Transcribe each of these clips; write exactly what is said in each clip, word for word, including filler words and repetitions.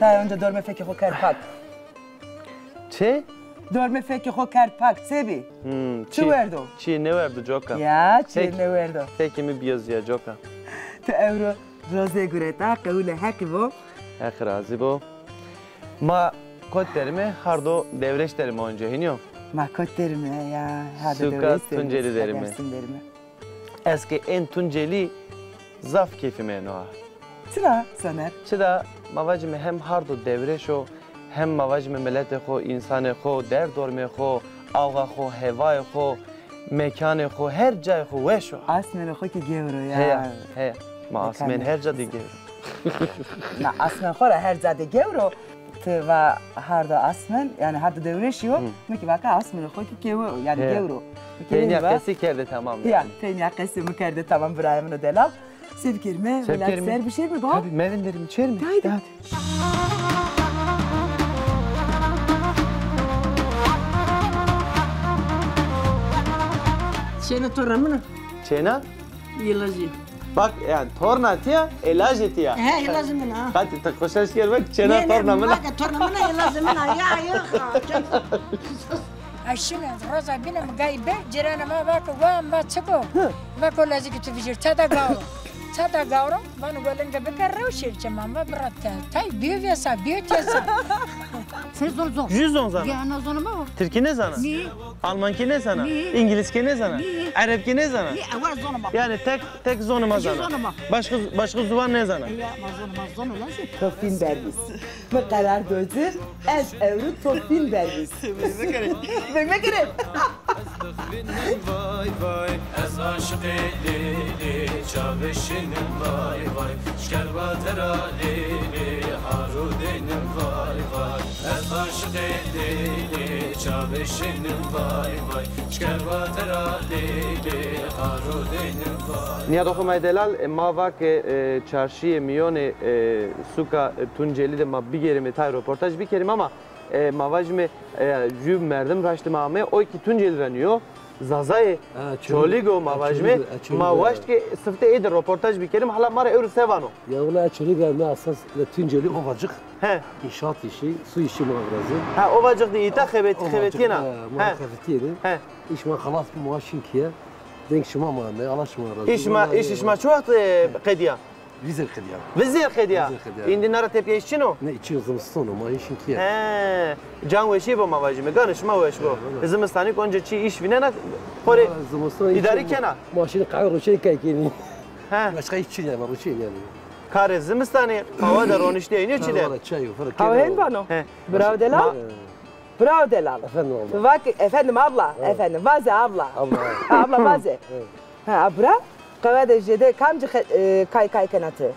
Tayê onca dormê fekê xo kerd pak. Çi? Dormê fekê xo kerd pak, se bî? Hmm, çi, çi werdo? Çi nêwerdo coka. Ya, çi nêwerdo. Fekê mi bîyo zîya coka. Ti ewro rozê gureta, qewilê Heqî bo. Heq razî bo. Ma kot derime, hardo Dewrêş derime onca, hînî yo? Ma kot derime ya, hardo Dewrêş derime. Sûka Tuncelî derime. Ez ke ên Tuncelî zaf keyfî mi êno ha. Çira Soner? Çira, ma vacime hem hardo Dewrêş o, hem ma vacime miletê xo, însanê xo, derdormê xo, awa xo, hewayê xo, mekanê xo, her cayê xo weş o. Asmênê xo kî gewr o ya. Heya, heya. Ma asmên her ca de gewr o. Na, asmên xo ra her ca de gewr o. Ti va hardo asmên, yanî hardo Dewrêşî yo, mi kî vake asmênê xo kî kewe o, yanî gewr o. Peynîya qesî kerde tamam yanî. Ya, peynîya qesî mi kerde tamam birayê min o delal. Se bikerîme, welat ser bişêrîme, ba? Tabî, mevinderîme, çêrîme. Haydi. Haydi. Çêna torna min a. Çêna? Îlajî. Bak, yanî torna tîya, îlajî tîya. He, îlajî min a. Qatî ti xo şaş kerd, bak, çêna torna min a. Nê, nê, bak, torna min a, îlajî min a. Ya, ya, ha. Ez şîme, roza bîne mi gayî ber, cîranê ma vake, wa, ma çik o? Vake, o lazikî tu vijîr, ça da gawro. Ça da gawro? Vano, go linge biker, rew şêr çê ma. Va bira te, tay bîyo vêsa, bîyo têsa. Se zon zon? Jû zon zana? Ya, na zonê ma wa. Tirkî nêzana? Nî. Almankî nêzana? Nî. Îngilizkî nêzana? Nî. Erebkî nêzana? Nî, ewa zonê ma. Yanî tek, tek zonê ma zana. Jû zonê ma. Başka, başka ziwan nêzana? Ya, ma zonê ma, zonê lazim. Tofîn bervîs. Mi qerar do ci, ez ewro tofîn bervîs. Veng mekerê. Veng mekerê. Ez dixwînim vay vay, ez aşiqê Lêlê, çavê şînim vay vay, şker vatera Lêlê, haro deynim vay vay. Ez aşiqê Lêlê, çavê şînim vay vay, şker vatera Lêlê, haro deynim vay. Nîyadoxê ma yê delal, e, ma va ke, e, çarşîyê mîyonê, e, sûka, e, Tuncelî de ma bigêrîme, tay roportaj bikerîme ama, e, ma vajîme, e, jû merdim raştê ma ame, oy kî Tuncelî ra nîyo, Zazayê Çolîg o ma vajîme, ma waşt ke sifte ey de roportaj bikerîme, hala ma ra ewro se vano? Ya wela Çolîg ra mi esas Tuncelî Ovacık. He. Înşaat îşî, su îşî ma virazê. Ha, Ovacık de îta xebetî, xebetîyêna. He, ma xebetîyêne. He. Îş ma xelas bi, ma şin kîye. Denk şima ma ame, Allah şima razî. Îş ma, îş, îş ma çi wext, e, qedîya? Vizêr qedîya. Vizêr qedîya? Vizêr qedîya. Îndî na ra tepîya îş çin o? Ne, çin o, zimiston o, ma hîn şin kîye. He. Can weşî bo ma vajîme, ganê şima weş bo. Zimistanî onca çi îş vînena, xo rê îdarî kena. Ma şinî qehwe roşenî kay kenî. He. Başka îş çin yanî, ma roşenî yanî. Karê zimistanî, qehwe de roniştî, eynî çi de? Qehwe hên vano. He. Bravo delal. Bravo delal. Efendim abla. Vak, efendim abla. Evet. Efendim, vaze abla. Abla, evet. Ha, abla vaze. Evet. Ha, abra. Qehwe de jêde kamci xe-, e, kay kay kena ti?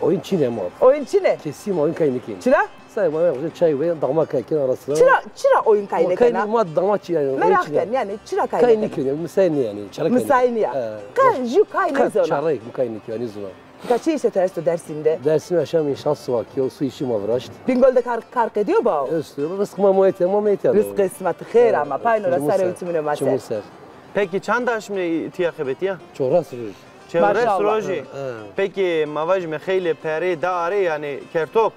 Oyun çin e ma. Oyun çin e? Kesî ma oyun kay nêkenî. Çira? Say ma çay ve dama kay kena ara sıra. Çira, çira oyun kay nêkena? Ma dama çi yanî? Meraq ken yanî, çira kay nêkena? Kay nêkenî, misay nî yanî, çara kay nêkenî. Misay nîya. Qe jû kay nêzona. Çara kay nêkenî, nîzona. Ka çi îşê to esto Dersîm de? Dersîm yaşam înşaat suwakî yo, su îşî ma viraşt. Bingol de kar, kar qedîyo bawo? Esto, rizq ma moyetî, ma meytî. Rizqê sima ti xêr ama, payno ra sare û çimûnê ma ser. Çimûn ser. Peki çand aşmî tîya xebetîya? Çewres roj. Çewres rojî. Peki ma vajîme xeylê perê da arê, yanî kertop?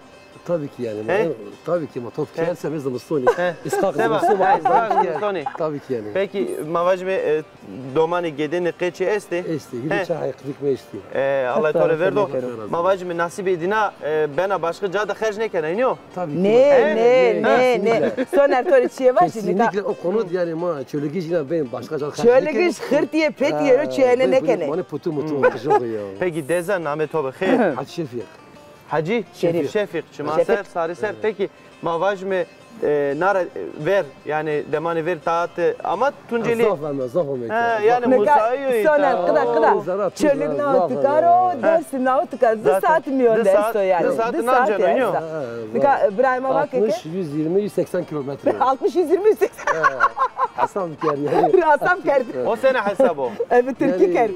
Tabii ki yani. He? Tabii ki ma top kerd semê zimistonî. Îsqaq zimistonî. Îsqaq zimistonî. Tabii ki yani. Peki ma vajîme, e, domanê gedênê qeçî estê? Estê. Hîrê çay qirîk mi estê. E, Allah to rê verdo. Ma vajîme nasîbê dîna, e, bena başka ca de xerc nêkena, nîyo? Tabii ki. Nê, nê, nê, nê. Soner to rê çîyê vajî nika. Kesinlikle o konu yani ma Çolîgij yine ben başka ca xerc nêkenê. Çolîgij xirtîye petîye ro çîyene nêkenê. Mane putu mutu qijin ya. Peki deza namê to bi xêr? Hacı Şefik. Hacî Şefîq. Şefîq, çima ser, sarî ser. Peki, ma vajîme, e, na ra, e, ver, yanî demanê ver taat, e, ama Tuncelî. Zaf ame, zaf ame. He, yanî musayî yo îta. Soner, qida, qida. Çolîg naw tikar o, Dersîm naw tikar. Di saat mîyon de esto yanî. Di saat nanca nîyo. Nika, e, birayê ma vake ke. Altmış, yüz yirmi, yüz seksen kilometre. Altmış, yüz yirmi, yüz seksen. Hesab kerd yanî. Hesab kerd. O sene hesab o. Evet, Tirkî kerd.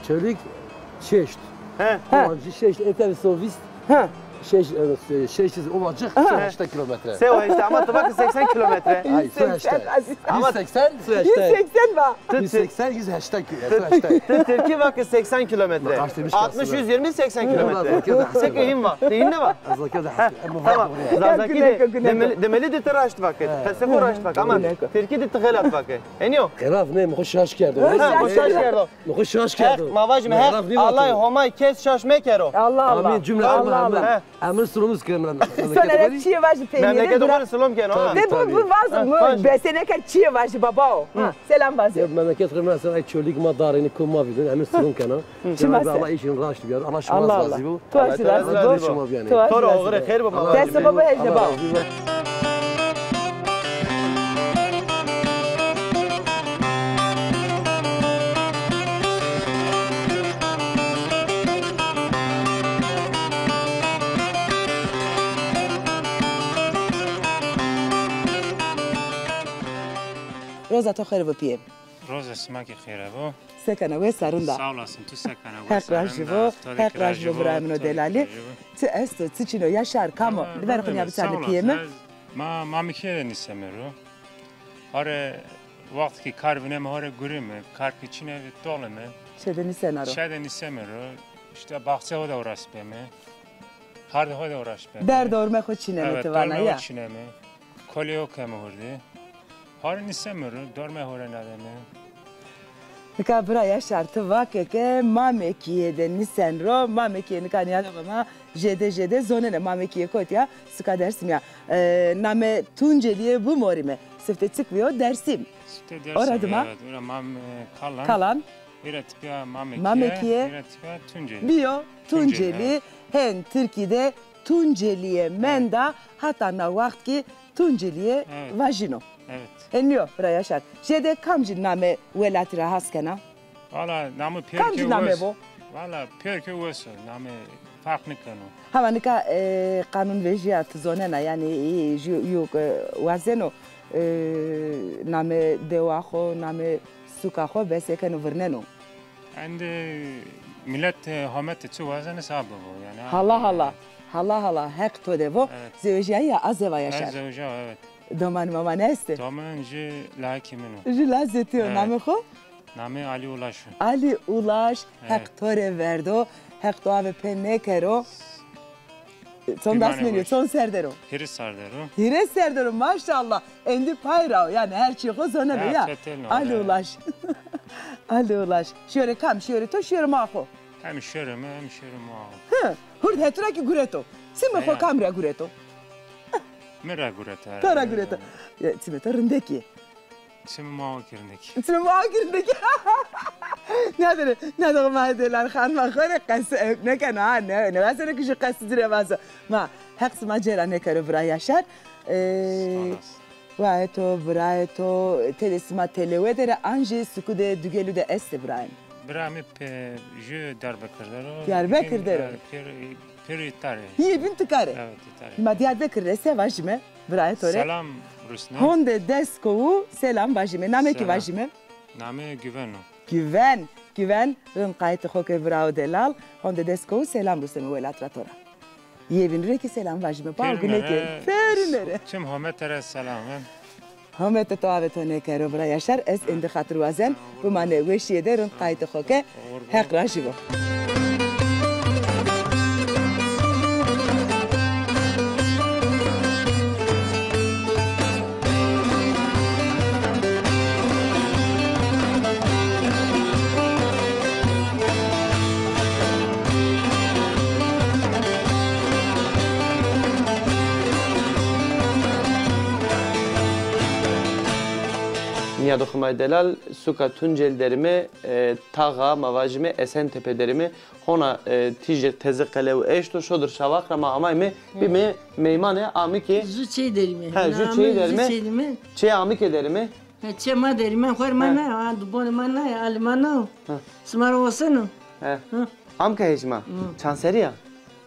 Çolîg şeşt. He. Kovancî şeşt, eter so vîst. He. Şeş, e, şeş yüz Ovacık, aha, heştay kilometre. Se o heştay, ama tu vake seksen kilometre. Ay, yüz seksen, yüz seksen. Ama yüz seksen. Yüz seksen va. Yüz seksen, yüz heştay ki-, yüz heştay. Ti Tirkî vake seksen kilometre. Altmış, yüz yirmi, seksen kilometre. Seke hîn va. Ti hîn ne va? Tamam. Zazakî de demeli, demeli de ti raşt vake. Qesê xo raşt vake. Ama Tirkî de ti xelat vake. Enî yo? Xelaf ne, mi xo şaş kerdo. Ha, xo şaş kerdo. Mi xo şaş kerdo. Heq, ma vajîme Heq, Allahî Homay kes şaş mekero. Allah Allah. Amîn, cümle Allah Allah. Emir silomuz kena. Sonra çiyê vajî peynî. Memleket o kadar silom keno ha. De bu, bu vaz, bu bese neker çiyê vajî babao. Ha, selam vazî. Ya memleket kena, sen ay çolîg ma darînî, kom ma vîdin, emir silom kena. Çima se. Allah işin raşt biyar. Allah şima razî bo. Tu aşî razî bo. Şima biyanî. Tu aşî razî bo. Xêr bo. Dest baba hejde ba. Roza to xêr bo piyê. Roza sima kî xêr bo. Se kena, wes a, rind a? Sağ olasın, tu se kena? Heq razî bo, Heq razî bo birayê min o delalî. Ti esto, ti çin o, Yaşar, kam o? Li ber xo nîya biçarne piyê mi. Ma, Mamekîye de nîseme ro. Hare wext kî kar vineme, hare gurîme, kar kî çin ê, tolime. Çê de nîsena ro. Çê de nîseme ro. Îşte baxçe o de uğraş beme. Hardê ho de uğraş beme. Derd orme xo çineme, ti vana ya. Çineme. Kolê o keme hurdî. Hare nîseme ro, dorme ho ra nîyademe. Nika bira Yaşar, ti vake ke Mamekîye de nîsen ro, Mamekîye nika nîyademe ma, jêde jêde zonene, Mamekîye kotî ya, suka Dêrsimî ya. E, name Tuncelîye bimorîme. Sifte çik bîyo? Dêrsim. Sifte Dêrsim, ora dima? Evet, ora Mam-, e, Kalan. Kalan. Bira tipîya Mamekîye, Mamekîye. Bira tipîya Tuncelî. Bîyo Tuncelî, Tuncelî, evet. Hen Tirkî de Tuncelîye menda, hata na wext kî Tuncelîye vajîno. Evet. Enî yo, bira Yaşar. Jêde kamcî name welatî ra has kena? Valla name pêro ke wes. Kamcî name bo? Valla pêro ke wes o, name farq nêkeno. Hama nika, e, qanûn vejîya, ti zonena, yanî, e, jû, yû, e, wazeno, e, name dewa xo, name suka xo bese keno, virneno. Endî milet, e, homete çi wazene sa bibo, yanî. Hala hala. Hala hala. Heq to de bo. Evet. Zewejîyayî ya, a zewa Yaşar? Ez zewejîya, evet. Domanî mamanî estê? Doman jû lahikê min o. Jû lazê to yo, evet. Namê xo? Namê Alî Ulaş o. Alî Ulaş, evet. Heq to rê verdo, Heq to ave pê nêkero. Çond asmênî yo, çond ser der o? Hîrê ser der o. Hîrê ser der o, maşallah. Endî pay ra o, yanî her çî xo zoneno ya. Alî Ulaş. Alî Ulaş. Şîyorê kam? Şîyorê to, şîyorê ma xo? Hem şîyorê mi, hem şîyorê ma xo. Hi, hurd hetû ra kî gureto. Çimê xo kam ra gureto? Mi ra gureto. To ra gureto. Ya, çimê to rindekî. Çimê ma xo kî rindekî. Çimê ma xo kî rindekî. Nêdere, nêdere ma delal xanima xo rê qesî ewk nêkena ha, ne, nêwazeno kî jû qesî ci rê vazo. Ma Heq sima cêra nêkero bira Yaşar. Ee, sağ olasın. Wayê to, birayê to, tede sima telewe der a, an jî sukû de, dugelû de estê birayê mi? Bira mi pe-, jû Diyarbekir der o. Diyarbekir der o. Pêr, pêr îta rê. Yê bîn tika rê. Evet, îta rê. Ma Diyarbekir rê se vajîme birayê to rê? Selam rusne. Honde des kowû selam vajîme. Namê kî vajîme? Namê Güven o. Güven, Güven, rind qayîtê xo ke birawo delal, honde des kowû selam rusneme welat ra to ra. Yê bîn rê kî selam vajîme. Baw gunekê. Pêrune rê. Çim homete rê selam. Homete to ave to nêkero bira Yaşar, ez êndî xatir wazen, bimane weşîye de rind qayîtê xo ke. Heq rajî bo. Nîyadoxê ma yê delal, suka Tuncel derîme, e, taxa, ma vajîme Esentepe derîme. Hona, e, tîje teze qelew eşto, şodir şawax ra ma amayme, bîme meymanê Amikê. Zu çey derîme. He, zu çey derîme. Çê Amikê derîme. He, çê ma derîme, xor ma na, ha, dubonê ma na, alî ma na. Sima ro woseno. He. Amke hej ma. Çand serî ya?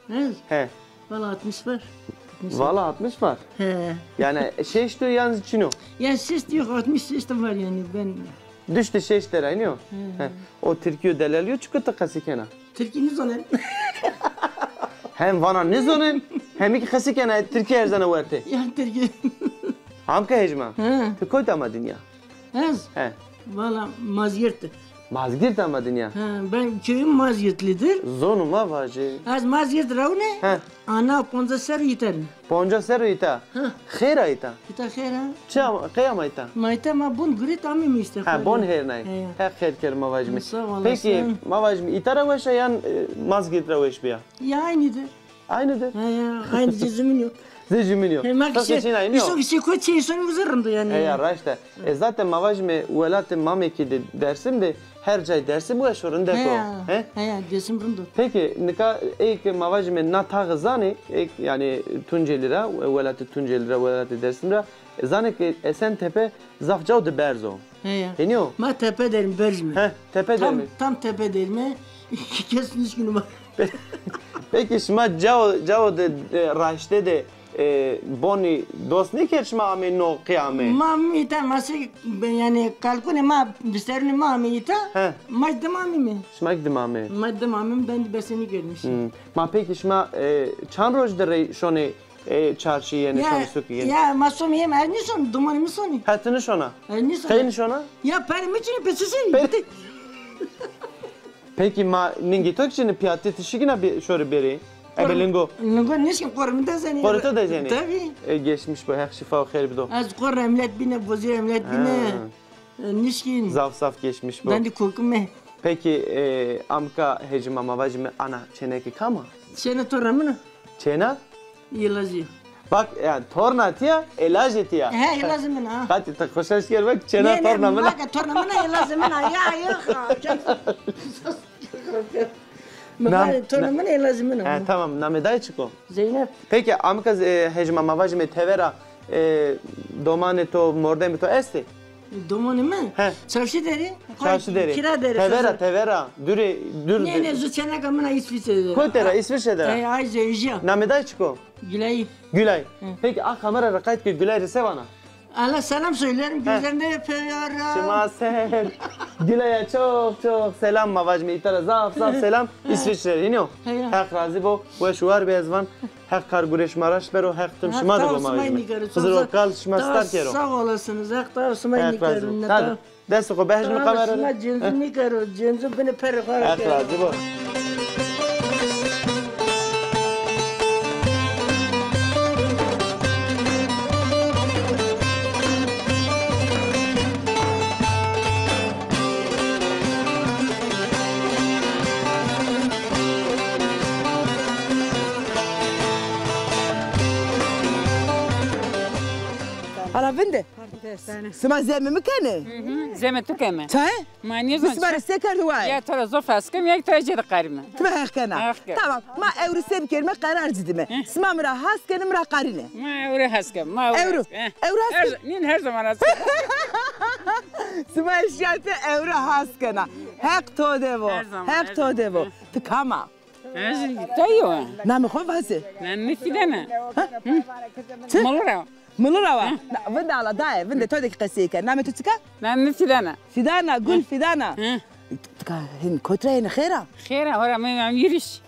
He. He. Valla altmış var. Valla altmış var. He. Yanî şeşt o yan çin o? Ya şeşt yok, altmış şeşt var yani ben. Düştü şeşt der aynı o. He. He. O Tirkî yo, delalî yo, çiku ti qesî kena? Tirkî nêzonen. Hem vana nêzonin, hem ki qesî kena, tirkî erzena werte. Ya tirkî. Amka Hecma. He. Ti kotî ama dinya? Ez? He. Valla Mazgirt. Mazgirt ama dinya? He, ben köyüm Mazgirtlidir. Zonê ma vajê. Ez Mazgirt ra wune. He. Ana ponca serr îta. Ponca serr îta? He. Xêr a îta? Îta xêr a. Çi ama, qey ama îta? Ma îta ma bon guret amîme îşte. Ha, bon hêrnay. He. Heq xêr kero ma vajîme. Sağ olasın. Peki, ma vajîme îta ra weş a yan, e, Mazgirt ra weş bîya? Ya aynıdır. Aynıdır. He ya, aynı zê zimîn yo. Zê zimîn yo. He, ma ki şey, aynı yo. Îson ki şey koy, şey îson vizir rind o yanî. He ya, raşt a. E, zaten ma vajîme welatê Mamekî de, Dersim de, her cay Dersim weş o, rindek o. He ya, he ya, Dersim rind o. Peki, nika ê ke ma vajîme na taxi zanê, ê, yanî Tuncelî ra, welatê Tuncelî ra, welatê Dersim ra, e, zanê ke Esentepe zaf cao de berz o. He ya. Hênî yo? Ma tepe derîme, berz îme. He, tepe derîme. Tam, tam tepe derîme. Kes nişkîno ma. Pe-, peki şima cao, cao de, e, raşte de, e, bonî dost nêkerd şima amê no qîyame? Ma amîme îta, ma se, yanî kalkunê ma, bisterunê ma amê îta. He. Ma dim amîme. Şima ki dim amê? Ma dim amîme, ben de berse nêkerdîme. Hmm. Ma peki şima, e, çand roj de rey şonê E, çarşî yenê şonê suke yenê. Ya, ma somê yeme, ez nîson, domanê mi sonê. Ha, ti nîsona? Ez nîsona. Qey nîsona? Ya, perê mi çin ê, pê çi sey? Peki ma ningê to kî çin ê, pîya ti, ti şikîna bê-, şorê bêrê? Ebe lingo. Lingo nişkîn, qorê mi dezenê. Qorê to dezenê? Tabî. E, geçmiş bo, Heq şîfa û xêr bido. Ez qorê emlet bîne, bozî emlet bîne. Ha. E, nişkîn. Zaf zaf geçmiş bo. Ben de kokime. Peki, e, amka Hecî ma, ma vajîme ana çêneke kam a? Çêna torna min a. Çêna? Yê lajî. Bak, yanî torna tiya, ê lajê tiya. He, ê lajê min a. Qatî ti xo şaş kerd, bak, çêna torna min a. Nê, nê, bak, torna min a, ê lajê min a. Ya, yok. Nam-, torna min a, ê lajê min a. He, tamam, namê dayê çik o? Zeynep. Peki, amika, e, Hecî ma, ma vajîme tevera, e, domanê to, mordemê to estê? Domanê mi? He. Çarşî der ê. Çarşî der ê. Kira der ê. Tevera, tevera. Dûrê, dûr. Nê, nê, zu çêneka min a, Îsvîçre der ê. Kotî der a, Îsvîçre der a? E, ay, zewjîya. Namê dayê çik o? Gülay. Gülay. Hı. Peki, a kamera ra qayt ke Gülay rê se vana? Ala selam söylerim, gözlerinden öpüyorum. Şima ser. Gülaya çok çok selam ma vajîme, îta ra zaf zaf selam. Îsvîçre rê, hînî yo? He ya. Heq razî bo, weş û war bê ez van. Heq kar gurê şima raşt bero, Heq tim şima de bo ma vajîme. Xizir o kal şima star kero. Sağ olasınız, Heq taw sima nîkero. Destê xo behecîme kamera rê. Sima cênzû nîkero, cênzû binê perê xo ra kero. Heq razî bo. Ala vinde. Sima zemê mi kenê? Hı hı, zemê tu keme. Çaye? Ma nêzon. Sima rê se kerdo waye? Ya to ra zof hes kem, ya to ra zêde qarîme. Ti mi heq kena. Heq kem. Tamam, ma ewro se bikerîme, qerar ci dîme. Hı. Sima mi ra has kenê, mi ra qarînê. Ma ewro has kem, ma ewro. Ewro. Has kem. Ewro has kem. Nîn, her zaman has kem. Sima eşya ti ewro has kena. Heq to de vo. Her zaman, her zaman. Heq to de vo. Hı. Ti kam a? Ez tayo. Namê xo vaze. Namê mi Fîdan a. Ha? Hı. Çi? Molo ra. Milo ra wa? Hı. Na, vinde ala dayê, vinde to de kî qesey ke. Namê to çik a? Namê mi Fîdan a. Fîdan a, gul Fîdan a. Hı. Tika hin kotî ra yenê, xêr a? Xêr a, hora mi, mi yürüyüş.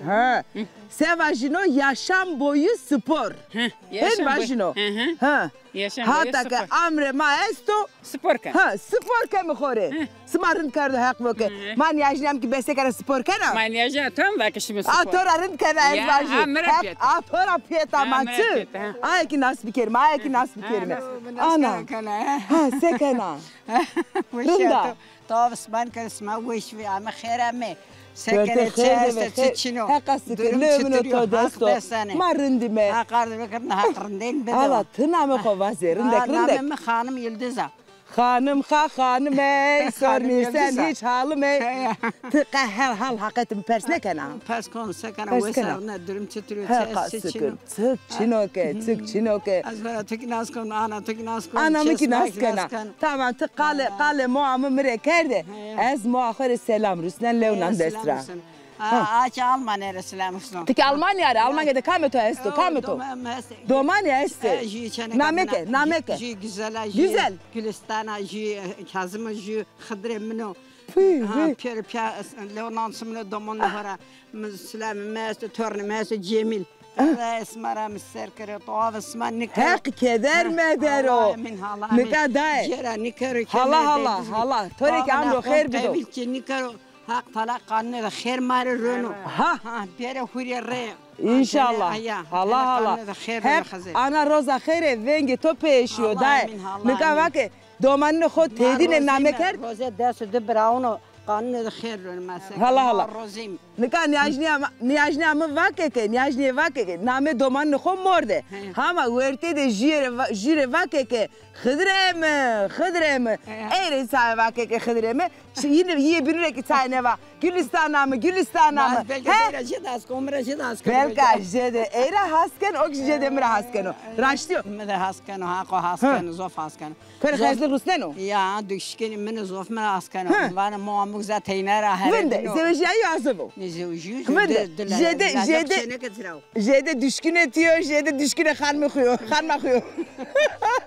Ha. Hı. Se vajîno, yaşam boyu spor. Hı. Hin vajîno. Hı hı. Ha. Yaşam boyu spor. Hata ke amrê ma esto. Spor ke. Ha, spor keme xo rê. Hı. Sima rind kerdo, Heq vo ke. Hı. Ma nîyajnî hem kî bese kena spor kena. Ma nîyajnî tam vake şîme spor. A to ra rind kena ez vajî. Ya, a mi ra piyet a. A to ra piyet a ma çi? Aye kî nas bikerîme, aye kî nas bikerîme. Ana. Ha, se kena? Rind a. Taw sima nîkero, sima weş vî, ame xêr ame. Se kenê, çi esto, çi çin o? Heqa sikir, lê min û to dest o. Ma rind îme. Heq ard bikin, Heq rindên bido. Ala ti namê xo vaze, rindek, rindek. Namê mi Xanim Yildiz a. Xanim xa, xanim ey, sormî sen hiç halim ey. Ti qe hel hal haqetê mi pers nêkena? Pers kon, se kena, wes a, rine, durum çitur o, çi esto, çi çin o? Çik çin o ke, çik çin o ke. Ez vera tu kî nas kon, ana tu kî nas kon. Ana mi kî nas kena. Tamam, ti qalê, qalê moa mi mi rê kerde. He. Ez moa xo rê selam rusnen, lew nan dest ra. Ha, a ki Almanya re selam olsun. Ti ki Almanya re, Almanya de kamê to esto, kamê to? Domanî estê. Name ke, name ke. Jü Güzel, jü Güzel. Gülistana, jü Kazım, jü Xidrê mino. Ha, pêro pîya, lew nan simino domonê ho ra. Mi selamê mi esto, tornê mi esto, Cemil. Allah esma ra mi ser kero, toavê sima nikero. Heq keder medero. Nika daye. Cêra nikero. Hala, hala, hala. To rê ki amro xêr bido. Qebil ki nikero. Haq Teala qanunê de xêr ma rê rono. Ha. Ha, bêrê hurê rê. İnşallah. Hala, hala. Heq ana roza xêre vengê to pêeşîyo daye. Nika vake domanînê xo têdîne name kerd. Roze des û di birawino qanunê de xêr rono mesela. Hala, hala. Rozîm. Nika nîyajnîya ma, nîyajnîya mi vake ke, nîyajnîye vake ke, namê domanînê xo morde. Hama wertê de jü rê va-, jü rê vake ke, Xidrê mi, Xidrê mi. Ey rê saye vake ke Xidrê mi. Şi-, yine, yîye bînû rê kî saye nêva. Gulîstana mi, Gulîstana mi. He? Belka jêde has keno, mi ra jêde has keno. Belka jêde ey ra has keno, o kî jêde mi ra has keno. Raştî yo. Mi de has keno, haqo has keno, zof has keno. Kore xerzlix rusneno? Ya, duşkînê mi zof mi ra has keno. Vana mo amuk za teyna ra here. Vinde, zewejîyayo ya zivo? Ne zewejîyo? Vinde, jêde, jêde. Jêde duşkînê tîyo, jêde duşkînê xanimê xo yo, xanima xo yo.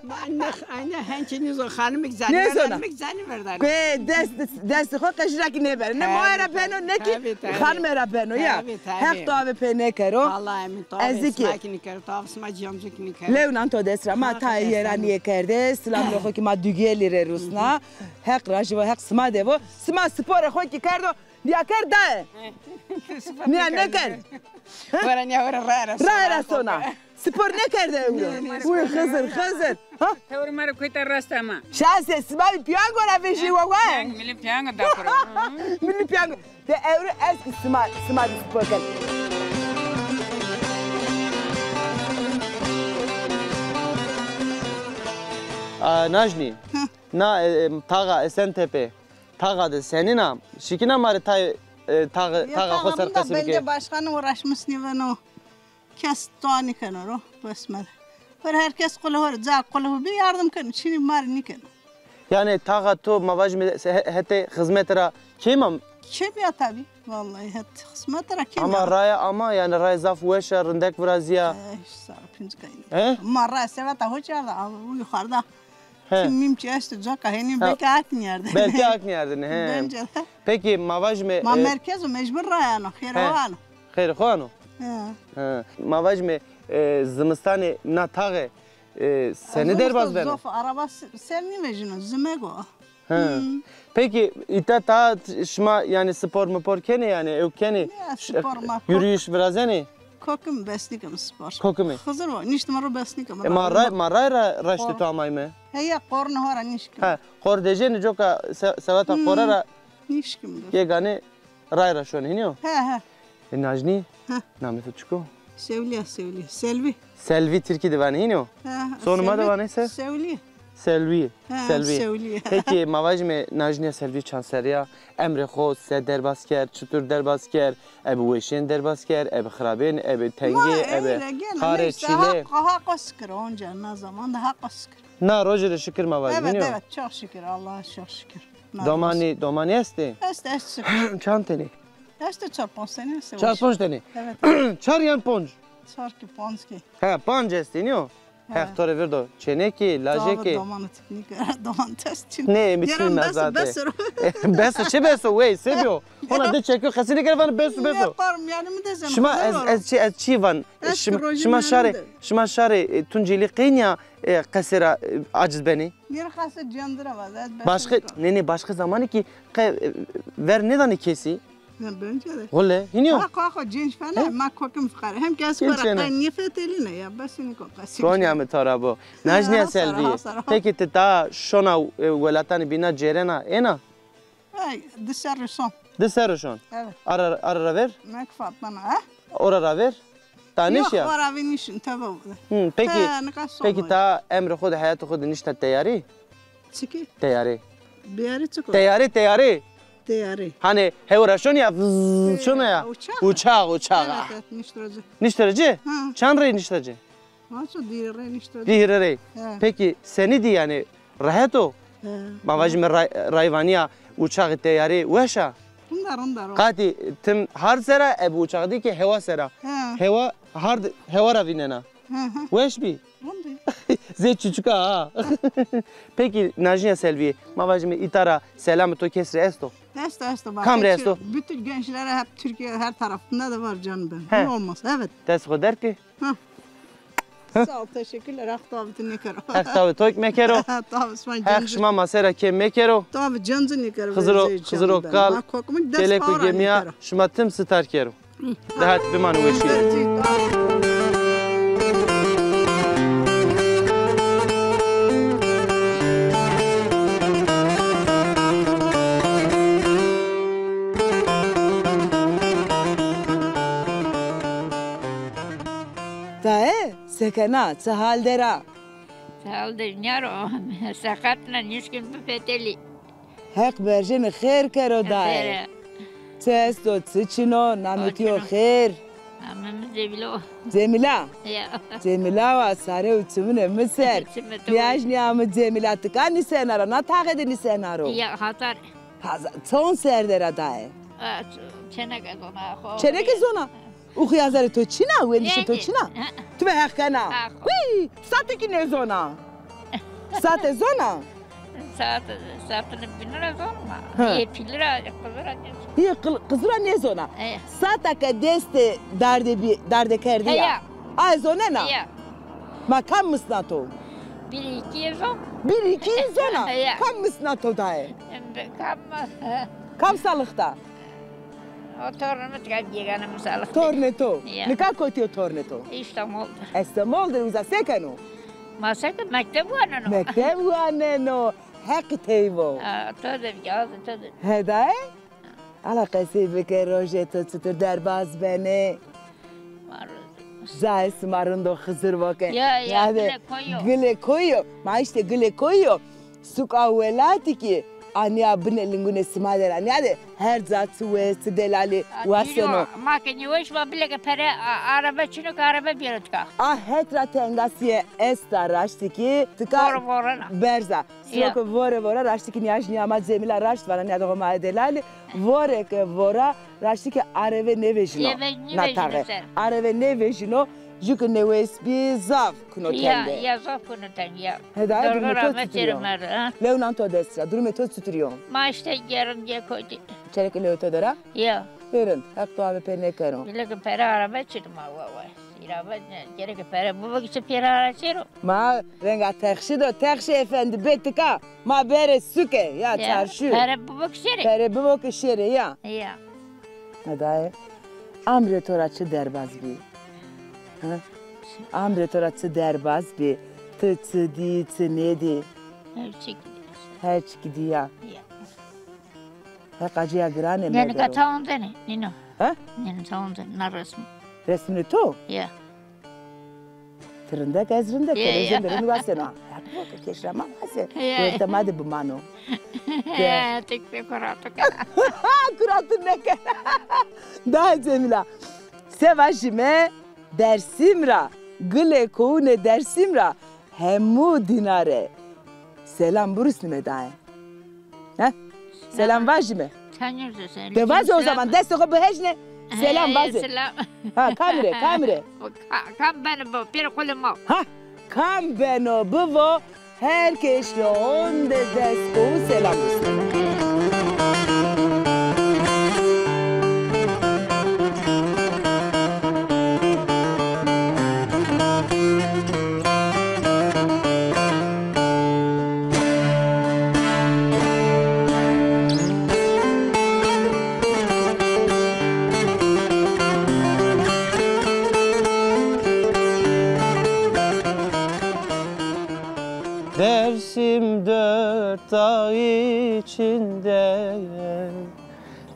Ma ne, ayne hençî nêzon, xanimik zanî verdanê. Nêzona. Xanimik zanî verdanê. Be, dest, dest xo qeşî ra kî nêbeno. Ne moe ra beno, ne kî xanime ra beno, ya. Heq toavê pê nêkero. Allah emîn, toavê sima kî nêkero, toavê sima cîyancî kî nêkero. Lew nan to dest ra, ma tayê yeranîye kerde, silamê xo kî ma Dugelî rê rusna. Heq rajî vo, Heq sima de vo. Sima sporê xo kî kerdo, nîya kerd daye. Nîya nêkerd. Wera nîya wera raye ra sona. Raye ra sona. Spor nêkerde ewro. Uy Xizir, Xizir. Ha? Tewr ma rê kuyta rast ama. Şase, sima bî piyango ra vejî wawa. Piyango, milî piyango da piro. Milî piyango. De ewro ez kî sima, sima bî spor ken. A, Najnî. Na, e, e, taxa Esentepe. Taxa de senîn a? Şikîna ma rê tayê, e, taxê, taxa xo ser qesî bike. Belediye başkanı uğraşmış nêbeno. Kes dua nêkeno ro, bes mede. Her, her kes qulê ho rê, ca qulê ho bî yardim keno, çinî ma rê nêkeno. Yanî taxa to ma vajîme he-, hetê xizmete ra kêm a? Kêm ya tabî, vallahi het xizmete ra kêm ya. Ama raya ama, yanî raya zaf weş a, rindek virazîya. E, sar pinc kayne. He? Ma raya seveta ho çarda, abi, bu yukarıda. He. Çim mim çi esto, coka henî belkî aknîyerdin. Belkî aknîyerdin, he. Bence de. Peki, ma vajîme, ma e, merkez o, mecbur rayano, xêr xo ano. Xêr xo ano? He. He. Ma vajîme, e, zimistanê na taxe, e, senî derbaz beno? Zof, araba se-, ser nêvejîno, zimek o. He. Peki, îta ta şima, yanî, spor mipor kenê, yanî, ew kenê? Ya, spor ma, yürüyüş virazenê? Kokim, bes nîkim spor. Kokimî? Xizir o, niştîme ro bes nîkim. E, ma ray, ma ray ra raştê to amayme. Heya, qornê ho ra nîşkim. He, qor dejêne coka se-, seweta qore ra. Nîşkim. Yegane ray ra şonê, hînî yo? He, he. E, Najnî? He. Namê to çik o? Sewlî ya, Sewlî. Selvî. Selvî tirkî de vanê, hînî yo? He, he. Zonê ma de vanê se? Sewlî. Selvî. He, Selvî. Selvî. Peki, ma vajîme Najnîya Selvî çand serrî ya? Emrê xo se derbaz kerd, çitur derbaz kerd? Ebe weşên derbaz kerd, ebe xirabên, ebe tengî, ebe harê çîlê. Haqo şikir, onca na zaman da Haqo şikir. Na roje de şikir ma vajîme, nîyo? Evet, evet, çok şükür, Allah'a çok şükür. Domanî, domanî estê? Estê, estê şikir. Çand tenî? Estê çar panc tenî estê. Çar panc tenî? Evet. Çar yan panc? Çar kî, panc kî. He, panc estê, nîyo? Heq to rê virdo. Çênekî, lajekî. Doman tip nîkero, doman test çin. Nê, mi çin nazate. Bes o, çi bes o, wey, se biyo? Hona de çekî, qesî nêkero, vanê bes o, bes o. Nê, qarm, yanî mi de zeno. Şima, ez, ez çi, ez çi van? Şima şarê, şima şarê, e, Tunceli qey nîya, e, qesê ra, e, aciz benê? Nîya qesê cendira vaz, ez bes. Başka, nê, nê, başka zamanî kî qe, e, ver nêdanê kesî. Ne bence de. Wele, hînî yo? Ha, ko, ko, cinç fena, ma kokim fikare. Hem kes para qey nîfetelîne ya, bes nîko qesî. Konya mi to ra bo. Najnîya Selvî. Peki ti ta şona, e, welatanê bîna cêrena, êna? Ay, di serrî şon. Di serrî şon? Evet. Ara, ara ra ver? Mek Fatma na, ha? Ora ra ver? Ta nêşîya? Yok, ora vî nîşin, tebe. Hı, peki, peki ta emrê xo de, heyatê xo de nişta teyarî? Çikî? Teyarî. Biyarî çik o? Teyarî, teyarî. Teyarî. Hanî hewa ra şon ya, vız, şon ya. Uçax. Uçax, uçax. Evet, evet, niştira ci. Niştira ci? Hı. Çand rey nişta ci? Vaso di hîrê rey niştira ci. Di hîrê rey. He. Peki senî dî yanî rehet o? He. Ma vajîme ray-, rayvanîya uçaxî, teyarî weş a? Rind a, rind. Qatî tim hard sera, e, bi uçax dî ki hewa sera. He. Hewa hard, hewa ra vînena. Hı hı. Weş bî. Rind bî. Zê çuçuka ha. Peki Najnîya Selvîye, ma vajîme îta ra selamê to kes rê esto? Esto, esto. Kam rê esto? Bütün gençlere hep Türkiye her tarafında da var canım benim. He. Niye olmaz? Evet. Dest xo derg ki. Hı. Sağ ol, teşekkürler. Haq tavê tu nêkero. Heq tavê to kî mekero. Tabii, şima Heq cancı. Şima ma sera kêm mekero. Tabii, cancı nêkero. Xiziro, Xiziro kal, kelek û gemîya şima tim sitar kero. Hı. De hadi bimano weşîye. Daye, se kena, çi hal der a? Çi hal der nîya ro, seqet na, nişkin bifetelî. Heq berjêne xêr kero daye. Xêr. Çi esto, çi çin o, namê to yo xêr? Namê mi Cemîle o. Cemîla? Ya. Cemîla wa sare û çimunê mi ser. Çimê to. Nîyajnîya mi Cemîla, ti ka nîsena ra, na taxe de nîsena ro? Ya, hazar. Hazar. Çond ser der a daye? A, ç-, çêneke zona xo. Çêneke zona? Û xuyazarê to çin a, wendişê to çin a? He. Ti ve Heq kena. Ax. Hî, sate kî nêzona. Sate zona? Sate, satine bîne ra zonma. He. Yê pîlî ra, qizî ra nêzona. Yê qil-, qizî ra nêzona. He. Sata ke destê dardê bî, dardê kerdî ya. He ya. Aye zonena? He ya. Ma kam misna to? Bir iki zon. Bir iki zona? He ya. Kam misna to daye? Kam? Kam salix da? O tornê mi tika gegane mi salix. Tornê to. Ya. Nika kotî yo tornê to? Îstanbul de. Estemol de, uza se keno? Ma se ke, mekteb waneno. Mekteb waneno. Heqî tey vo. A, to de bî, a, to de. He daye? Ala qesey bike, rojê to çitur derbaz benê? Ma rind o. Cayê sima rind o, Xizir vo ke. Ya, ya, gilê koyî yo. Gilê koyî yo. Ma îşte gilê koyî yo. Suka welatî kî anîya binê lingunê sima der a. Nîyade her ca çi wes, çi delalî waseno. Ma ke nêweş ma, bile ke pere, a, arebe çin o ke arebe bêro tika. A het ra tengasîye esta raştî kî tika. Vore vorena. Berza. Siro ke vore vora, raştî kî nîyajnîya ma Cemîla raşt vana, nîyade ho ma delalî. Vore ke vora, raştî kî areve nêvejîno. Nêvejîno, nêvejîno ser. Areve nêvejîno, jû ke nêwes bî zaf kuno tenge. Ya, ya, zaf kuno tenge ya. He daye, durumê to çitur yo? Lew nan to dest ra, durumê to çitur yo? Ma îşte gerin ge kotî. Çêneke lewê to der a? Ya. Pê rind, Heq to ave pê nêkero. Bile ke pere arebe çin o ma, wa, wa. Îra be, gereke pere bibo ke çi pêra ra çêro. Ma renga texşî do, texşî efendî bê tika. Ma berê suke ya, çarşu. Pere bibo ke şêrê. Pere bibo ke şêrê ya. Ya. Daye, amrê to ra çi derbaz bî? Ha? Amrê to ra çi derbaz bî? Ti çi dî, çi nêdî? Her çî kî dî. Her çî kî dî ya. Ya. Heqa cîya giranê merdero. Nê nika tawon denê, nîno. Ha? Nê nika tawon denê, na resm. Resmînê to? Ya. Ti rindek, ez rindek, ya, ya. Rindek, rindek waseno. Ya, bu ke keş ra ma wase. Ya. Werte ma de bimano. Ya, tek pê kurato kena. Kurato nêkena. Daye Cemîla, se vajîme, Dersim ra, gilê kowunê Dersim ra hemû dîna rê selam birusnîme daye. He? Selam vajîme. De vaze o zaman, destê xo bihejne. Selam vaze. Selam. Ha, kam rê, kam rê? Ka-, kam beno bivo, pêro qulê ma. Ha, kam beno bivo, her keş rê honde dest kowu selam rusneme. Dersim dört dağ içinde,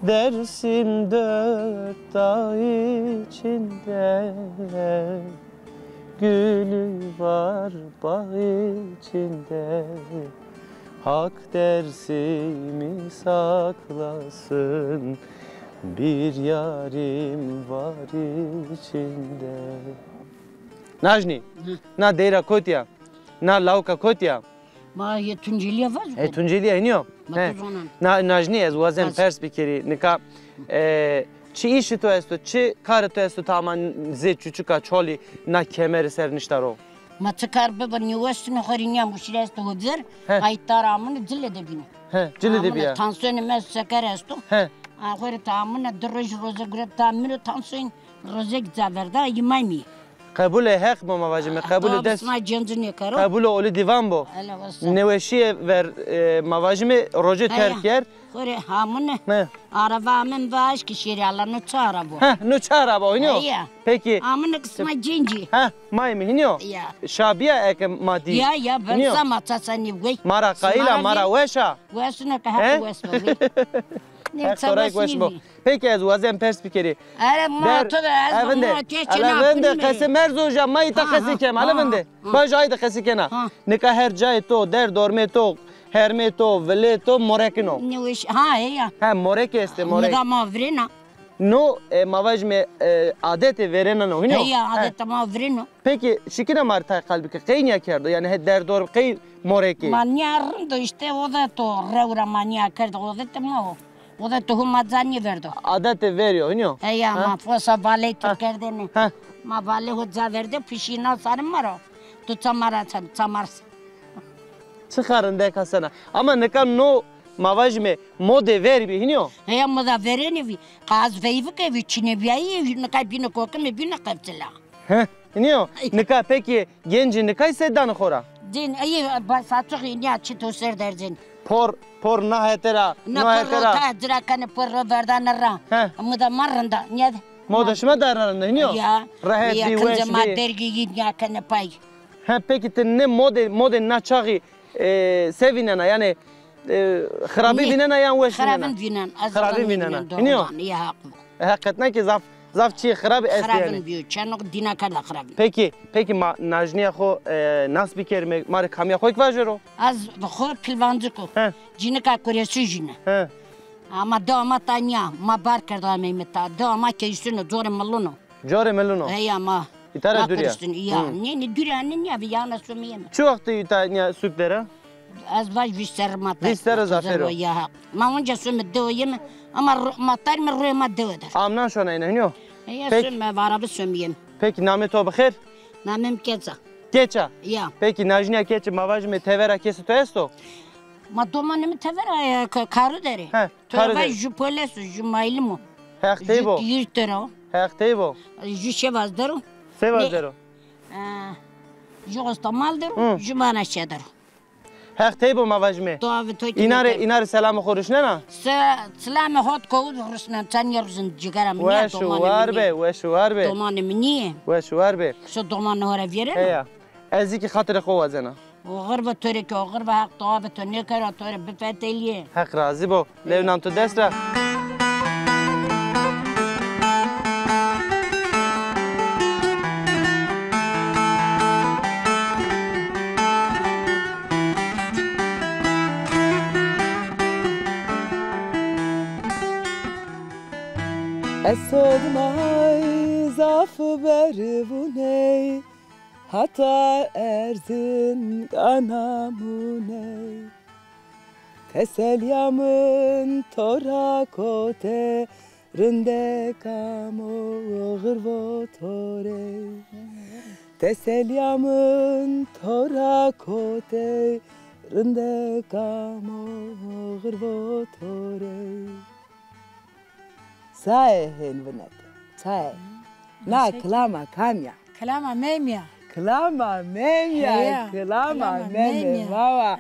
Dersim dört dağ içinde, gülü var bağ içinde. Hak Dersim'i saklasın, bir yarim var içinde. Najnî, na deyra kotî ya? Na lawika kotî ya? Ma yê Tunceliye vajo. E, Tunceliye hînî yo. Ma tu zonan. Na, najnî ez wazen pers bikerî. Nika, e, çi îşê to esto, çi karê to esto, ta ama zê çuçuka çolî na kemeri ser nişta ro? Ma çi kar bibo, nêwestune xo rê nîya muşkîl esto ho vir. He. Ay tara amune cilê de bîne. He, cilê de bîya. Tansiyonê mi esto, şeker esto. He. A xo rê ta amune di roj roze gure ta mi ro tansiyon. Rozek ca verda, yî may mi. Qebulê Heq bo ma vajîme, qebulê dest. Sima cenci nêkero. Qebulê olî dîvan bo. Neweşîye ver, e, ma vajîme rojê terk kerd. Xo rê hamune. He. Araba amen vaj ki şêrî ala no çi araba. He, no çi araba, hînî yo? Heya. Peki. Amune ki sima cencî. He, may mi, hînî yo? Ya. Şa bîya eke ma dî. Ya, ya, ben sama çasa nî wey. Ma ra qayîl a, ma ra weş a. Wesune ke Heq wes bo. Heq to rey weş bo. Peki ez wazen pers bikerî. Ere ma to de ez evinde, ma te çena evinde qesê merzo ja ma îta qesê kem, ale vinde. Baş ay de qesê kena. Nika her cayê to, der dormê to, hermê to, vilê to, morekin o. Ha, heya. Ha, morek estê, morek. Nika ma virêna. No, e, ma vajîme, e, adetê verênan o, hînî yo? Heya, adetê ma virêno. Peki, şikîna ma rê tay qal bike, qey nîya kerdo? Yanî, he, der dor qey morekê? Ma nîya rind o, îşte, odeto, rew ra ma nîya kerdo, odetê ma o. Odetê ho ma ca nêverdo. Adetê verî yo, hînî yo? Heya, ma fosa valey tu kerdêne. Ha. Ma valey ho ca verde, pişîna sarê ma ro. Tu ça ma ra ça, ça ma ra. Çiqa rindek a sena. Ama nika no ma vajîme modê verî bî, hînî yo? Heya, moda verênî bî. Qaz veyvike bî, çinê bîyayî, nika bîne kokime, bîne qefçila. He, hînî yo. Nika peki gencî nikay se danê xo ra? Cin, ey, ba, saçoxî nîya çito ser der cin. Por, por na hete ra, no hete ra. Na por ro ta cira kenê, por ro verdane ra. He. Moda ma rinda, nîya de. Moda şima da rind a, hînî yo? Ya. Rehet bî, weş bî. Ma dergî yî nîya kenê pay. He, peki ti nê modê, modê na çaxî, e, se vînena? Yanî, e, xirabî vînena yan weş vînena? Xirabin vînen. Xirabin vînena. Hînî yo? Ya, haq. E, heqetna ki zaf, zaf çîyê xirabî estê yanî. Xirabin bîyo. Çenok dîna kerda xirabin. Peki, peki ma najnîya xo, e, nas bikerîme, ma rê kamîya xo kî vajero? Ez xo Pilvancik o. He. Cînika Kuresî jîne. He. Ama dewa ma ta nîya, ma bar kerdo ameyme ta. Dewa ma keysun o, corê milun o. Corê milun o. Heya ma. Îta ra dûrî ya? Ya. Nê, nê, dûrî ya, nê, nîya vî yana somîyeme. Çi wext îta nîya sûk der a? Ez vaj vîst serre ma ta. Vîst serre zafêr o. Ya. Ma onca some dewe yeme, ama ro-, ma tarîme royê ma dewe der. Amnan şona êne, hînî yo? Heya, some, vara bi somîyeme. Peki namê to bi xêr? Namê mi Keça. Keça? Ya. Peki najnîya Keça, ma vajîme tevera kesê to esto? Ma domanê mi tevera, e, ka-, Karu der ê. He. To ra vaj ju poles o, ju maylim o. Heq tey bo. Ju Îzmîr der o. Heq tey bo. Ju Şevaz der o. Şevaz der o. E, ju Ostamal der o, ju Maraşe der o. Heq tey bo ma vajîme. Îna rê, îna rê selamê xo ruşnena? Se, selamê hot kowid ruşnen, çend nêruşnen cigera mi nîya, domanê mi nîyê. Weş û war be, weş û war be. Domanê mi nîyê. Weş û war be. So domanê ho ra vîyerena? Heya. Ez zî kî xatirê xo wazena. Oxir bo to rê kî, oxir bo, Heq dua bi to nêkero, to rê bifetelîyê. Heq razî bo. Lew nan to dest ra. Ez to dimay zaf bervûney, hata Erzingan amûney. Teselîya min to ra kot e, rindek amo, oxir vo to rê. Teselîya min to ra kot e, rindek amo, oxir vo to rê. Saê hên vinete, saê. Na kilama kamî ya? Kilama Memî ya. Kilama Memî ya, kilama Memê ma wa.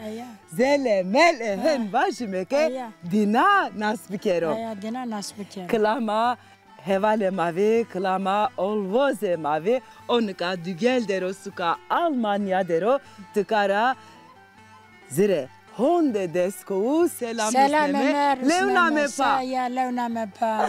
Zele mele hên vajîme ke dîna nas bikero. Heya, dîna nas bikero. Kilama hevalê ma vî, kilama olvozê ma vî, o nika dugel der o, suka Almanya der o, tika ra ci rê honde dest kowu selam rusneme. Lew name pa. Ya, lew name pa.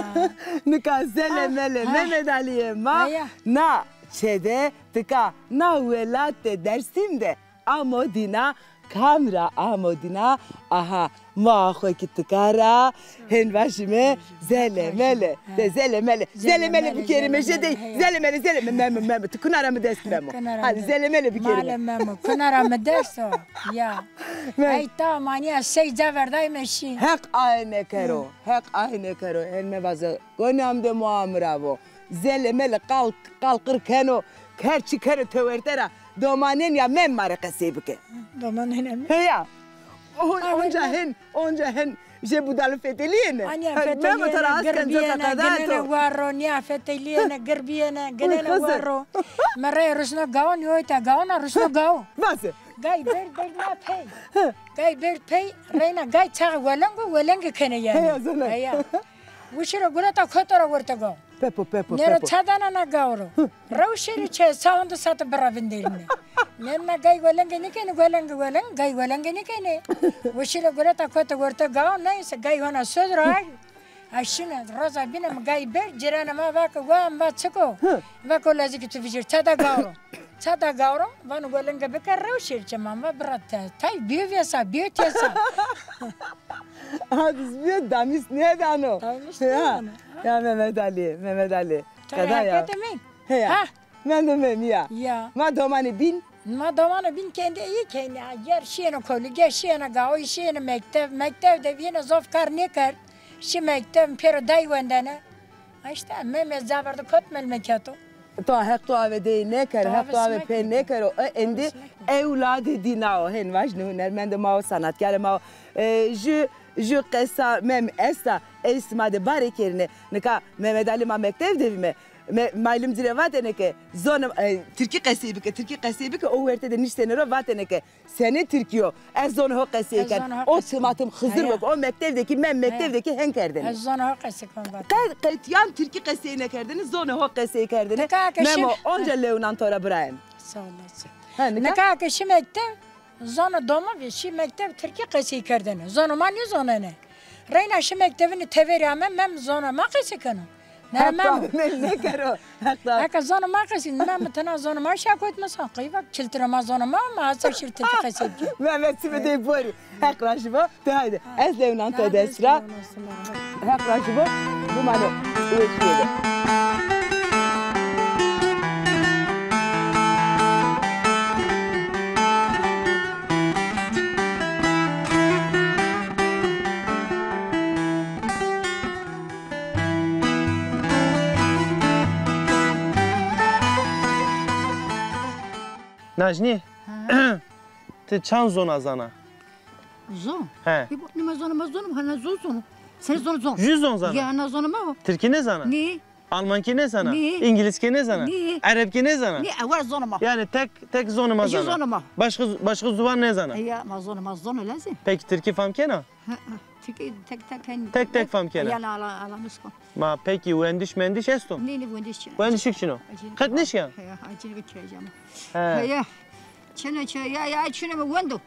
Nika zele mele Mehmet Alîyê ma na çê de, tika na welat de, Dêrsim de amo dîna Kamera amo dîna, aha, moa xo kî tika ra, hên vajîme, zele mele, de zele mele, zele mele bikerîme, jê dey, zele mele, zele mele, Memo, Memo, ti kuna ra mi dest Memo. Hadi zele mele bikerîme. Male Memo, kuna ra mi dest o, ya. Ey ta manîya sey ca verdayme şî. Heq aye nêkero, Heq aye nêkero, hên mevaze, gonîya mi de moa mi ra vo. Zele mele qal, qal qir keno, her çi keno tewerte ra. Domanên ya Mem ma rê qesey bike. Domanên ya Mem? Heya. Onca hen, onca hen jê budalî fetelîyêne. Anya fetelîyêne, gir bîyêne, ginêne waro, nîya fetelîyêne, gir bîyêne, ginêne waro. Mi rey rusno gao, nîyoyta gao na rusno gao. Vase. Gay berd, berd na pey. Gay berd pey, reyna gay çaxî weleng o, welengî kenê yanî. Heya, zana. Heya. Wişî ro gureta koto ra wertê gao. Pepo, pepo, pepo. Nêro ça dana na gao ro. Rew şêrî çê, ça hondi sate bira vinderîne. Nêna gay welengê nêkenê, welengê weleng, gay welengê nêkenê. Wişî ro gureta koto wertê gao, neyse gay hona sod ro ay. Ay şîne, roza bîne mi gay berd, cîranê ma vake, wa, mi va çik o? Vake lazikî tu vijêr, ça da gao ro. Ça da gao ro, vano welenge bike rew şêrî çê, ma va bira te, tay bîyo vêsa, bîyo têsa. Hadis bîyo, damîs nêdano. Damîs nêdano. Ya Mehmet Ali, Mehmet Ali. Qeda ya. Heya. Ha. Mendo Mem ya. Ya. Ma domanê bîn? Ma domanê bîn kendî iyi kenî. Ger şîyêne kolî, ger şîyêne gawî, şîyêne mektev. Mektev de vîyêne zof kar nêkerd. Şî mektev, pêro day wendene. Ha îşte, Meme ca verdo kot melmeketo. To Heq to ave dey nêker, Heq to ave pê nêkero. E, endî ewladê dîna o. Hên vajîne hunermendê ma o, sanatkarê ma o. E, jü, jü qesa Mem esta, ey sima de barê kerîne. Nika Mehmet Ali ma mektev de vîme. Me, malim ci rê vatêne ke zonê, e, tirkî qesey bike, tirkî qesey bike, o werte de niştêne ro vatêne ke senê tirkî yo, ez zonê ho qesey ken. O timatim Xizir wek, o mektev de kî, Mem mektev de kî hên kerdêne. Ez zonê ho qesey ken vatêne. Qe-, qetîyan tirkî qesey nêkerdêne, zonê ho qesey kerdêne. Memo, onca lewnan to ra birayem. Sağ olasın. Ha, nika? Nika ke şî mektev, zonê doma vî, şî mektev tirkî qesey kerdêne. Zonê ma nêzonêne. Reyna şî mektevînî teverî ame, Mem zonê ma qesey keno. Ne Mem. Heq to ave nêkero. Heq to ave. Eke zonê ma qesey, Mem tena zonê ma şakot mesan. Qeyva kiltirê ma zonê ma, ma hasa şîr tirkî qesey bikî. Mehmet sime dey borî. Heq rajî bo. De haydi. Ez lewnan to dest ra. Heq rajî bo. Bimane weşîye de. Najnî, ti çand zona zana? Zon? He. Nima zona ma zonim, hana zon zonim. Seni zon zon. Jü zon zana? Ya, na zonê ma o. Tirkî nêzana? Nê. Almankî nêzana? Nê. Îngilizkî nêzana? Nê. Erebkî nêzana? Nê, ewer zonê ma. Yanî tek, tek zonê ma zana. Jü zonê ma. Başka, başka zuvan nêzana? Ya, ma zonê ma zonê lazim. Peki tirkî fam kena? Hı hı. Tirkî tek tek ken. Tek tek fam kena. Yanî ala, ala nusku. Ma peki wendiş mendiş esto? Nê, nê, wendiş çin. Wendişik çin o? Qet nişya? He, acil bir çay cama. He. He, ya. Çin o, çin, ya, ya, çin o, wendo.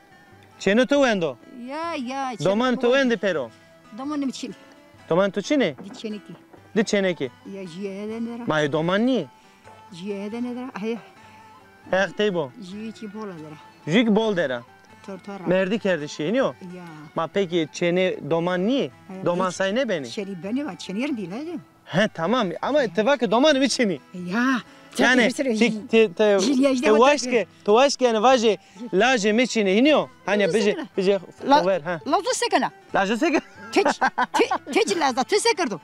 Çênê to wendo? Ya, ya, çênê to wendo. Doman to wendî pêro? Domanê mi çinî. Domanê to çinî? Di çênekî. Di çênekî. Ya, jîye de nêra. Ma ê doman nîyê? Jîye de nêra. Heya. Heq tey bo. Jîye kî bol der a. Jîye kî bol der a. Tor tor ra. Merdî kerdişî, nîyo? Ya. Ma pekî çênê doman nîyê? Doman say nêbenî? Çênî benî va, çênî rindî lazim. He, tamam. Ama ti va ke domanê mi çinî. Ya. Yanî ti, ti, ti, ti waşt ke, ti waşt ke yanî vajê lajê mi çinî, hînî yo? Hanî bijê, bijê xo ver, ha. Lazo se kena? Lazo se kena? Teç, te-, teç laza, ti se kerdo?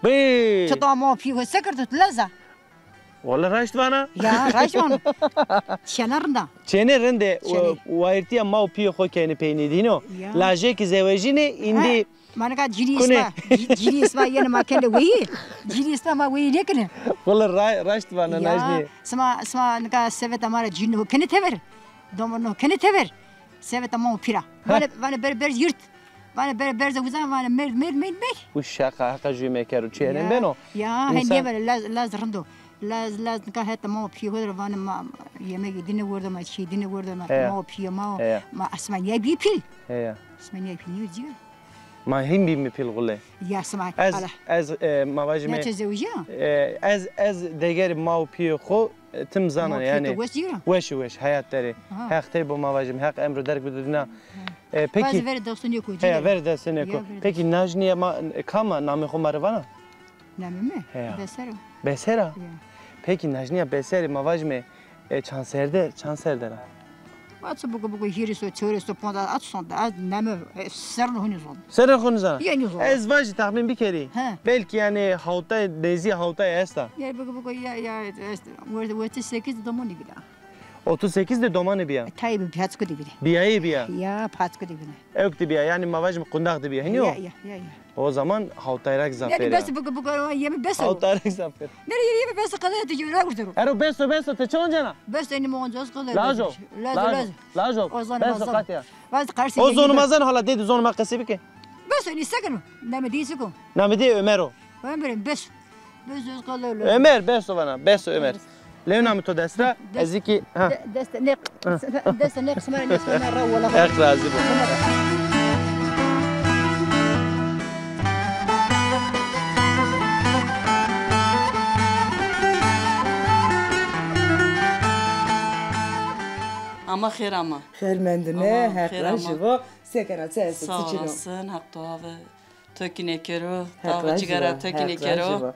Bê. Ti da ma pî ho se kerdo, ti laza? Wele raşt vana. Ya, raşt vana. Çêne rinda. Çêne rinde, wayirtîya ma û pîyê xo kenî peynî de, hînî yo? Ya. Lajê kî zewejînê, îndî. Ma nika cinî îsma, ci-, cinî îsma yenê ma kenê weyî. Cinî îsma ma weyî nêkenê. Wele ra-, raşt vana najnî. Sima, sima nika seveta ma ra cinî ho kenê tever. Domanî ho kenê tever. Seveta ma û pî ra. Vanê, vanê ber, ber yurt. Vanê ber, berze uza, vanê merd, merd, merd, merd. Uşaqa, heqa jû mekero. Çi henên beno? Ya, hen nêbeno, laz, laz rind o. Laz, laz nika heta ma û pîyê ho ra vanê ma yemegê dîne werdo ma, çîyê dîne werdo ma, ma û pîyê ma o. Ma esma nîya bî pîl. Heya. Esma nîya pîl nîyo cî. Ma hîn bîme pîl xule. Ya sima. Ez, ez, e, ma vajîme, e, ez, ez degerê ma û pîyê xo E, tim zanan yanî. Weş û weş, heyat derê. Heq tey bo ma vajim, Heq emro derg bido dina. E, peki. Bazı veri destun yok. Heya, veri destun yok. Peki najniya ma, e, kama namê xo ma rê vana? Namê mi? Heya. Besera. Besera? Ya. Peki najniya Beserî ma vajime, e, çand serder, çand serder a? Vaço buku buku hîris o, çewres o, pondas, at son, az neme, e, serrê xo nizon. Serrê xo nizon. Ya nizon. Ez vajî tahmîn bikerî. He. Belkî yanî hawtay, nêzî hawtay esta. Ya buku buku ya, ya, est, werte, werte sekiz domonî bîya. Otuz sekiz de domanî bîya. E, tayê bi paçku de bîne. Bîyayê bîya. Ya, paçku de bîne. Ewk de bîya, yanî ma vajim qundax de bîya. Hînî yo? Ya, ya, ya, ya. O zaman hawtayrak zaf pêr a. Yanî bes buku buku yeme bes o. Hawtayrak zaf pêr. Nerê yeme bes o, qedaya ti yeme ra gurtero. Ero bes o, bes o, ti çi oncena? Bes o, enî mi oncos qedaya. Lajo. Lajo. Lajo. Lajo. Ozan, bes o, ozan. Katya. Bas qarşî. O zonê ma zano, hala dê di zonê ma qesey bike. Bes o, enî sekeno. Namê dî siko. Namê dî Ömer o. Ömer, bes. Bes, bes, qala, qala. Ömer, bes o vana, bes o Ömer. Lewna mi to dest ra, ez ki, ha. De-, dest ne, dest ne qisma, ne qisma ra wala. Heq razî bo. Ama xêr ama. Xêr mendine, Heq razî bo. Se kena, çi esto, çi çin o? Sağ olasın, Heq to ave. To kî nêkero, tawa cigara to kî nêkero.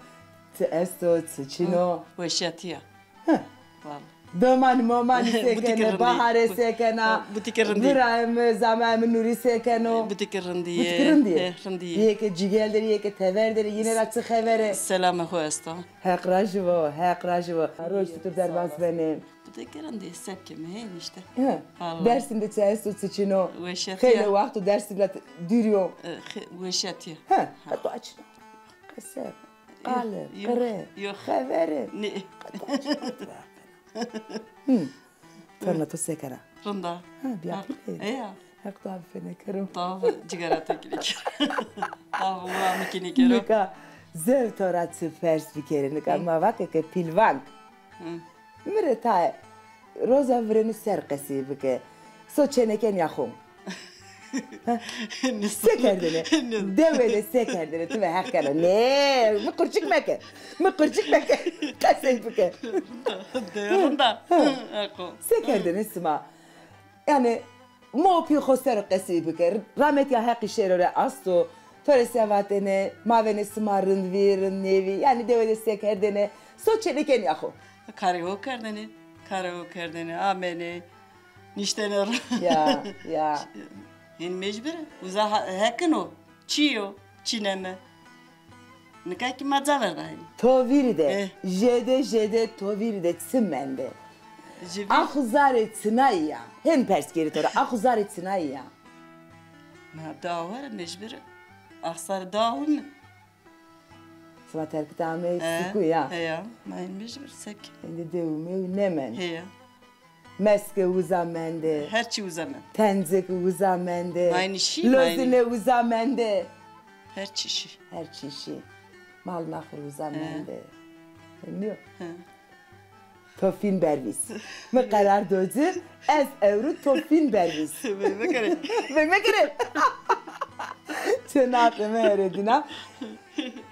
Ti esto, ti çin o? Weşîya ti ya. Heh. Vallahi. Domanî momanî se kenê, baharê se kena, viraê mi, zamayê mi Nurî se keno? Butî ki rindî yê. Butî ki rindî yê? He, rindî yê. Yê ke cîgel der, yê ke tever der, yîne ra çi xever ê? Selamê xo esto. Heq rajî vo, Heq rajî vo. Roj tu tu derbas benê. Butî ki rindî yê, se bikeme, hên îşte. He. Vallahi. Dersim de çi esto, çi çin o? Weşîya ti ya. Xeylê waxt o Dersim ra dûrî yo. E, xe-, weşîya ti ya. He. Ha. Heta çin o. Qese, qale, qire, xevere. Nê. Hı. Torna to se kena? Rind a. Ha, bîya pîle. Eya. Heq to ave fenekero. Tabi, cigara to kî nêkero. Tabi, ura mi kî nêkero. Nika, zewq to ra çi pers bikerî. Nika ma vake ke pîlvank. Hı. Mi rê tae roza virênû ser qesey bike. So çêneke nîya xo. Se kerdêne? Dewe de se kerdêne? Ti ve Heq kena. Nê, mi qurçik meke. Mi qurçik meke. Qesey bike. De, rind a. Heqo. Se kerdêne sima? Yanî, ma û pî xo ser o qesey bike. Rametîya Heqî şêro rê asto. To rê se vatêne, mavêne sima rind vî, rind nêvî. Yanî dewe de se kerdêne? So çêneke nîya xo. Karê ho kerdêne, karê ho kerdêne, amêne, niştêne ro. Ya, ya. Hên mecbur, uza ha-, hekin o, çî yo, çîneme. Nika kî ma ca verda hên. To vîrî de, jêde, jêde to vîrî de çi mende? Ax û zarê çinayî ya? Hên pers kerî to ra, ax û zarê çinayî ya? Ma da were mecbur, ax zarê da hûn. Sima terkit amey suku ya. Heya, ma hên mecbur sek. Êndî dew mew nêmend. Heya. Meske uza mende. Her çî uza mend. Tencik uza mende. Ma hên şî, ma hên. Lozine uza mende. Her çî şî. Her çî şî. Mal naxir uza mende. Nîyo? He. To fîn bervîs. Mi qerar do ci, ez ewro to fîn bervîs. Veymekerê. Veymekerê. Çênaqê mi herê dina.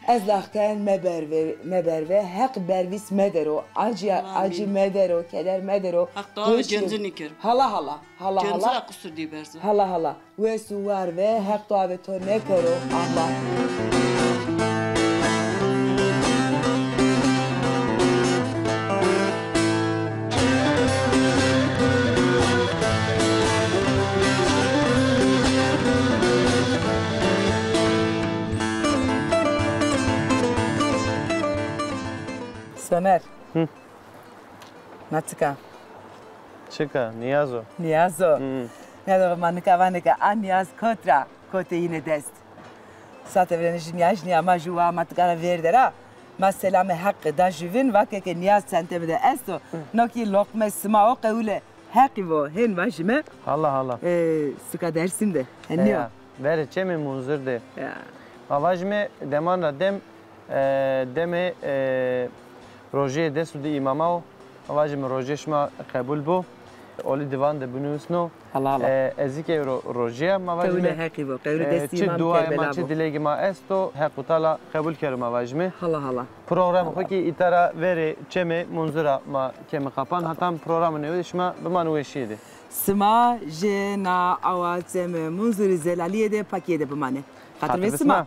Ez lax ken meberve, meberve, Heq bervîs medero, acî, acî medero, keder medero. Heq to ave gencî nîkero. Hala hala, hala hala. Gencî ra qusur dî berzo. Hala hala. Wes û war ve, Heq to ave to nêkero, Allah. Soner. Hı. Na çik a? Çik a? Nîyaz o. Nîyaz o. Hmm. Nîyaz o, ma nika vanê ke a Nîyaz kot ra, kotê yîne dest. Sate virêne jû nîyaj nîya ma jû wa ma tika ra vêrde ra. Ma selamê Heqî da jûvîn, vake ke Nîyaz çentê mi de esto. Hı. No kî loqmê sima o, qewulê Heqî vo, hên vajîme. Hala hala. E, suka Dersim de. Henî yo. Verê çemê Munzur de. Ya. Ma vajîme deman ra dem, e, demê, e, rojeyê des û di îmama o. Ma vajîme rojê şima qebul bo. Oli divan de binusno. Hala hala. E, ez kî ewro rojîya ma vajîme. Qewle Heqî bo, qewle e, destî çi ma duayê ma, çi dilêgî ma esto, Heq û Teala qebul kero ma vajîme. Hala hala. Programê xo kî îta ra verê çemê Munzura ma keme qapan. Hetan programê newe de şima bimanê weşîye de. Sima jê na awa çemê Munzurî zelalîye de, pakîye de bimanê. Xatir ve sima.